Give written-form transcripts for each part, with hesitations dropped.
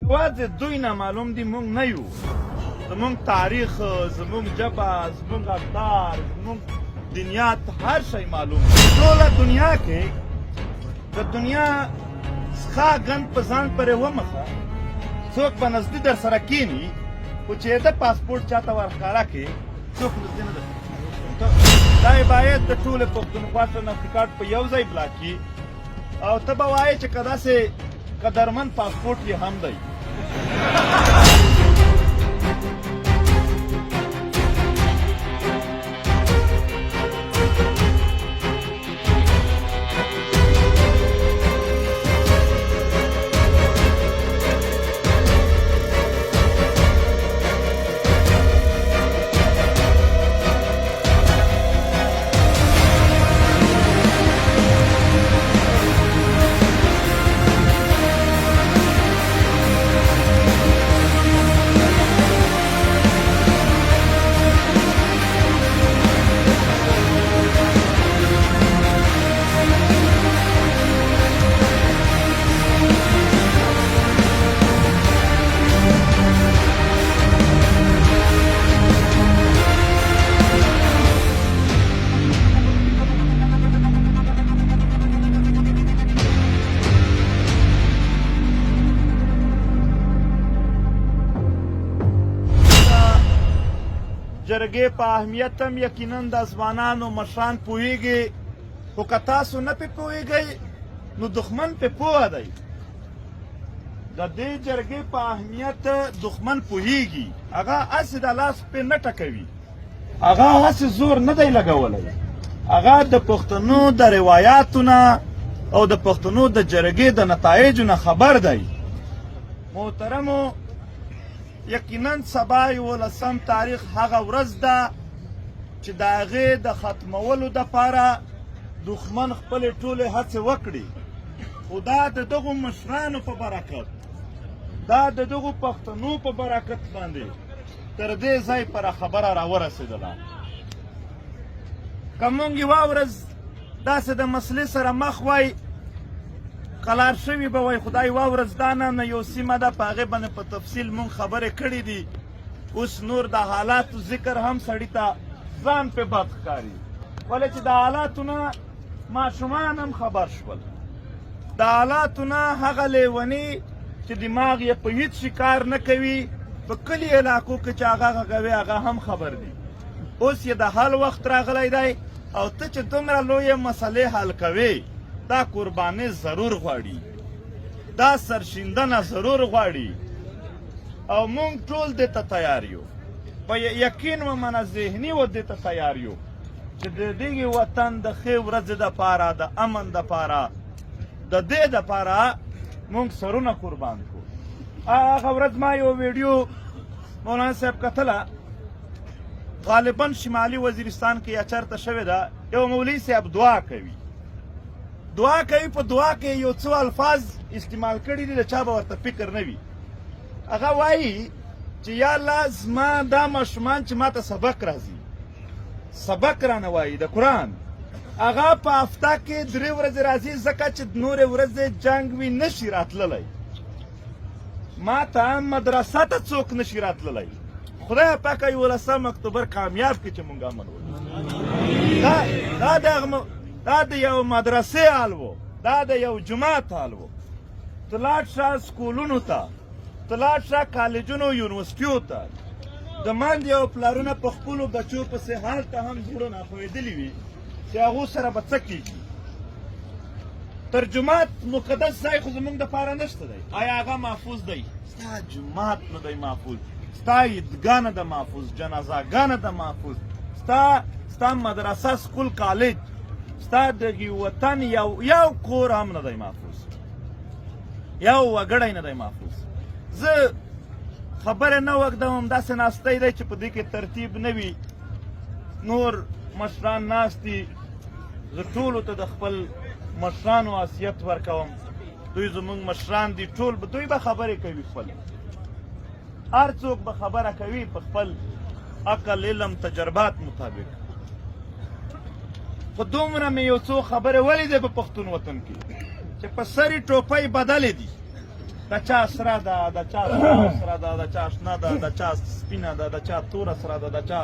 یوازې دوی نه معلوم دي، مونږ نه یو. زمونږ تاریخ، زمونږ ژبه، زمونږ اقدار، زمونږ دنیات، هر شی معلوم دی. ټوله دنیا کې د دنیا څخه ګند په ځان پرې ومخه، څوک به نزدې در سره کینی، خو چې د پاسپورټ چاته ورښکاره کړي، څوک نزدې نه درته. دا باید د ټولې پښتونخوا شناختي کارت په یو ځای بلاک کړي، او ته به وایې چې که داسې قدرمن پاسپورټ یې هم دی. جرګې په اهمیت هم یقینا د ځوانانو مشران پوهیږي، خو که تاسو نه پې پوهیږئ نو دښمن پې پوه دی. د دې جرګې په اهمیت دښمن پوهیږي، هغه هسې د لاس پې نه ټکوي، هغه هسې زور نه دی لګولی، هغه د پښتنو د روایاتو نه او د پښتنو د جرګې د نتایجو نه خبر دی. محترمو، یقینا سبا 11 تاریخ هغه ورځ ده چې د هغې د ختمولو دپاره دښمن خپلې ټولې هڅې وکړي، خو دا د دغو مشرانو په برکت، دا د دغو پښتنو په برکت باندې تر دې ځای پر خبره راورسېدله. که مونږ یوه ورځ داسې د مسلې سره مخ وای، قلار شوي به وای، خو دا یوه ورځ دا نه نه یو سیمه ده، په هغې باندې په تفصیل مونږ خبرې کړې دي. اوس نور د حالاتو ذکر هم سړي ته ځان په بد ښکاري، ولې چې د حالاتو نه ماشومان هم خبر شول، د حالاتو نه هغه لیوني چې دماغ یې په هیڅ شي کار نه کوي، په کلي علاقو کې چې هغه غږوي هغه هم خبر دي. اوس یې د حل وخت راغلی دی، او ته چې دومره لویې مسلې حل کوې، دا قرباني ضرور غواړي، دا سرشیندنه ضرور غواړي، او مونږ ټول دې ته تیار یو، په یقین ومنه ذهني و دې ته تیار یو چې د دې وطن د ښې ورځې دپاره، د امن دپاره، د دې دپاره مونږ سرونه قربان کړو. هغه ورځ ما یو ویډیو مولانا صاحب کتله، غالبا شمالي وزیرستان کې یا چرته شوې ده، یو مولوي صاحب دعا کوي، دعا کوي، په دعا کې یو څو الفاظ استعمال کړي دي د چا به ورته فکر نه وي. هغه وایي چې یا الله زما دا ماشومان چې ماته سبق راځي، سبق رانه وایي د قرآن، هغه په هفته کې 3 ورځې راځي، ځکه چې نورې ورځې جنګ وي نشي راتللی، ما ته مدرسه ته څوک نشي راتللی. خدای پاک 11 اکتوبر کامیاب کړي چې مونږ امن وکړو. دا د یو مدرسې حال و، دا د یو جومات حال و. ته لاړ شه سکولونو ته، ته لاړ شه کالجونو یونیورسټیو ته، د ماندې او پلارونه په خپلو بچو پسې هلته هم زړونه ښویېدلي وي چې هغو سره به څه کېږي. تر جومات مقدس ځای خو زمونږ دپاره نشته دی، آیا هغه محفوظ دی؟ ستا جومات نه دی محفوظ، ستا عیدګاه نه ده محفوظ، جنازهګاه نه ده محفوظ، ستا مدرسه، سکول، کالج، ستا د وطن یو یو کور هم نه دی محفوظ، یو وګړی نه دی محفوظ. زه خبره نه وږدوم، داسې ناستی دی چې په دې کې ترتیب نه وي، نور مشران ناست دي، زه ټولو ته د خپل مشرانو حیثیت ورکوم، دوی زمونږ مشران دي، ټول به دوی به خبرې کوي، خپل هر څوک به خبره کوي په خپل عقل، علم، تجربات مطابق. خو دومره مې یو څو خبرې ولیدې په پښتون وطن کې چې په سرې ټوپۍ بدلې دي. د چا سره ده، د چا سره ده، د چا شنه ده، د چا سپینه ده، د چا توره سره ده، د چا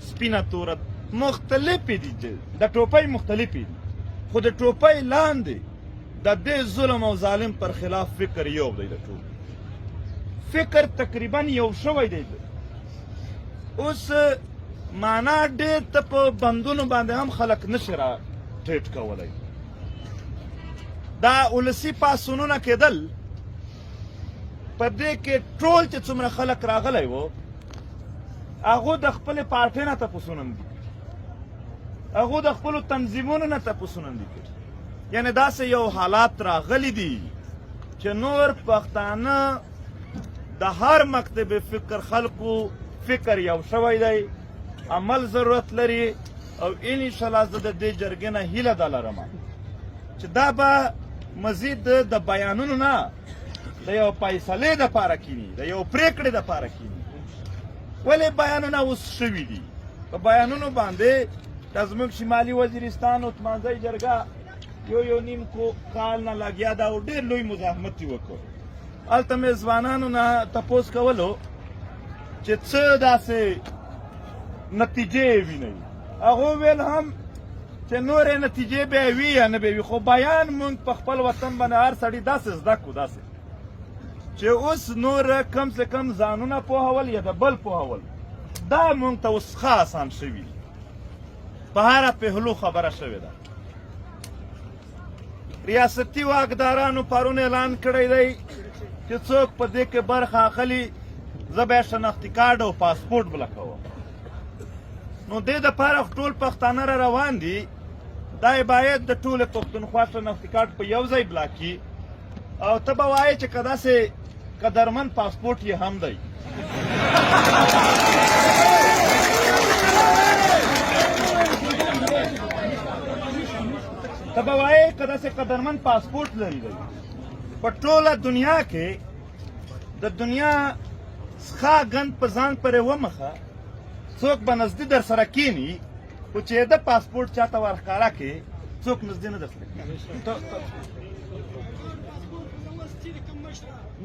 سپینه توره، مختلفې دي. د ټوپۍ مختلفې دي، خو د ټوپۍ لاندې د دې ظلم او ظالم پر خلاف فکر یو دی. د ټول فکر تقریبا یو شوی دی. اوس معنا ډېر ته په بندونو باندې هم خلک نشي را ټیټ کولی. دا ولسي پاڅونونه کېدل، په دې کې ټول چې څومره خلک راغلی وو، هغو د خپلې پارټۍ نه تپوسونه هم دي کړي، هغو د خپلو تنظیمونو نه تپوسونه هم دي کړي. یعنې داسې یو حالات راغلي دي چې نور پښتانه د هر مکتب فکر خلکو فکر یو شوی دی، عمل ضرورت لري. او ان شاء الله زه د دې جرګې نه هیله ده لرم چې دا به مزید د بیانونو نه د یو فیصلې د پاره کینی، د یو پریکړې د پاره کینی. ولې بیانونه اوس شوي دي؟ په بیانونو باندې د زموږ شمالي وزیرستان اتمانزی جرګه یو یو نیم کو کال نه لګیا ده او ډېر لوی مزاحمت یې وکړ. هلته مې ځوانانو نه تپوس کولو چې څه داسې نتیجې وینئ؟ هغه ویل هم چې نورې نتیجې به وي یا نه به وي، خو بیان مونږ په خپل وطن باندې هر سړي داسې زده کو، داسې چې اوس نور کم سے کم ځانونه پوهول یا د بل پوهول، دا مونږ ته اوس ښه اسان شوي دي. په هره پهلو خبره شوې ده. ریاستي واکدارانو پرون اعلان کړی دی چې څوک په دې کې برخه اخلي، زه به شناختي کارډ او پاسپورټ بلکوم. نو دې دپاره ټول پښتانه را روان دي. دا یې باید د ټولې پښتونخوا شناختي کارډ په یو ځای بلاک کړي. او ته به وایې چې که داسې قدرمن پاسپورټ یې هم دی. ته به وایې که داسې قدرمن پاسپورټ لري دی. په ټوله دنیا کې د دنیا څخه ګند په ځان پرې ومخه، څوک به نزدې در سره کینی، خو چې د پاسپورټ چاته ورښکاره کې، څوک نزدې نه در سره کینی.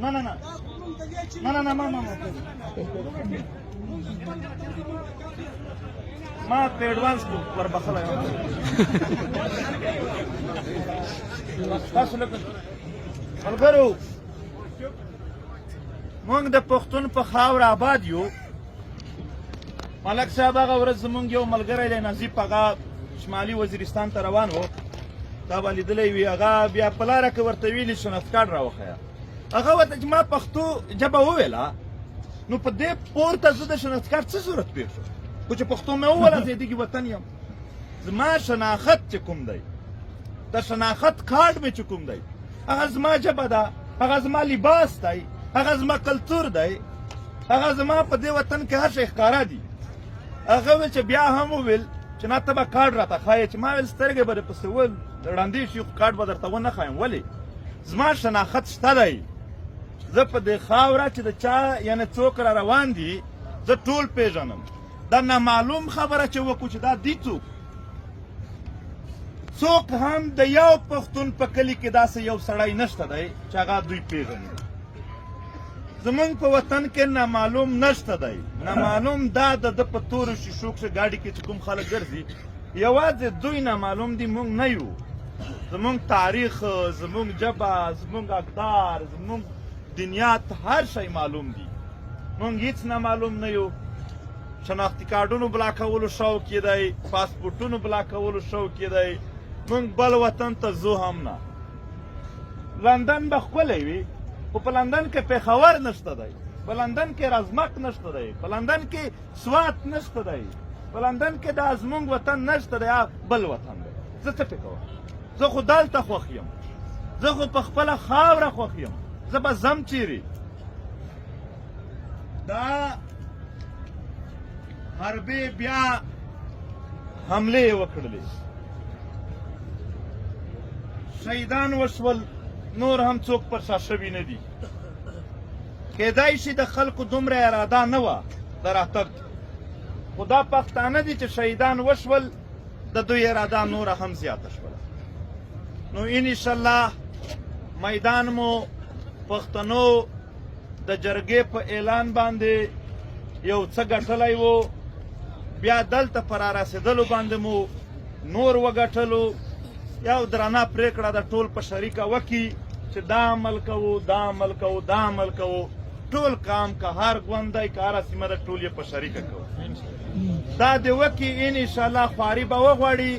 نه نه نه نه نه نه، ما ما ما په اډوانس وربخلی یم تاسو. لکه ملګرو، موږ د پښتون په خاوره آباد یو. ملک صاحب، هغه ورځ زمونږ یو ملګری دی نظیف، هغه شمالي وزیرستان ته روان و، تا به لیدلی وي. هغه بیا په لاره کې ورته ویلي شناخت کارډ راوښیه. هغه ورته چې ما پښتو ژبه وویله، نو په دې پورته زه د شناخت کارډ څه ضرورت پېښ شو؟ خو چې پښتو مې وویله، زه دغه وطن یم. زما شناخت چې کوم دی، د شناخت کارډ مې چې کوم دی، هغه زما ژبه ده، هغه زما لباس دی، هغه زما کلتور دی، هغه زما په دې وطن کې هر شی ښکاره دي. هغه ویل چې بیا هم وویل چې نه، ته به کارډ راته ښایې. چې ما ویل سترګې به دې پسې ول ړندې شي، خو کارډ به درته ونه ښایم. ولې؟ زما شناخت شته دی. زه په دې خاوره چې د چا یعنې څوک را روان دي، زه ټول پیژنم. دا نامعلوم خبره چې وکړو چې دا دي څوک، څوک هم د یو پښتون په کلي کې داسې یو سړی نشته دی چې هغه دوی پیژني. زمونږ په وطن کې نامعلوم نشته دی. نامعلوم دا د ده په تورو شیشو کښې ګاډي کې چې کوم خلک ګرځي، یوازې دوی نامعلوم دي، مونږ نه یو. زمونږ تاریخ، زمونږ ژبه، زمونږ اقدار، زمونږ دنیات، هر شی معلوم دي. مونږ هیڅ نامعلوم نه یو. شناختي کارډونو بلاکولو شوق یې دی، پاسپورټونو بلاکولو شوق یې دی. مونږ بل وطن ته ځو هم نه. لندن به ښکلی وي، خو په لندن کې پېښور نشته دی، په لندن کې رزمک نشته دی، په لندن کې سوات نشته دی، په لندن کې دا زمونږ وطن نشته دی، بل وطن دی. زه څه پې کوم؟ زه خو دلته خوښ یم، زه خو په خپله خاوره خوښ یم، زه به ځم چیرې؟ دا حربې بیا حملې وکړلې، شهیدان وشول، نور هم څوک پر شا شوي نه دي. کېدای شي د خلکو دومره اراده نه وه د راتګ، خو دا پښتانه دي چې شهیدان وشول، د دوی اراده نوره هم زیاته شوله. نو انشاءالله میدان مو پښتنو د جرګې په اعلان باندې یو څه ګټلی وو، بیا دلته پر رسېدلو باندې مو نور وګټلو. یو درنه پرېکړه د ټول په شریکه وکي چې دا عمل کوو، دا عمل کوو، دا عمل کوو. ټول کام که هر ګوند دی، که هره سیمه ده، ټول یې په شریکه کوو. دا د وکي ان شاء الله خواري به وغواړي،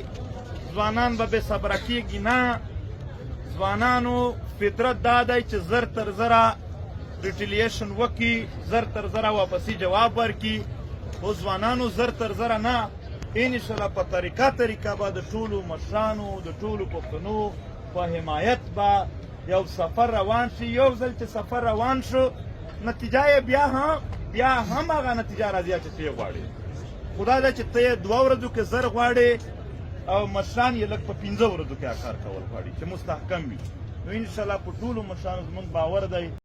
ځوانان به بې صبره کېږي نه. ځوانانو فطرت دا دی چې زر تر زره ریټیلیشن وکي، زر تر زره واپسی جواب ورکي. خو ځوانانو زر تر زره نه، ان شاء الله په طریقه طریقه به د ټولو مشرانو، د ټولو پښتنو په حمایت به یو سفر روان شي. یو ځل چې سفر روان شو، نتیجه یې بیا هم هغه نتیجه راځي چې ته یې غواړې. خدا دا چې ته یې 2 ورځو کې زر غواړې او مشران یې لږ په 5 ورځو کې کار کول غواړي چې مستحکم وي. نو ان شاء الله په ټولو مشرانو زموږ باور دی.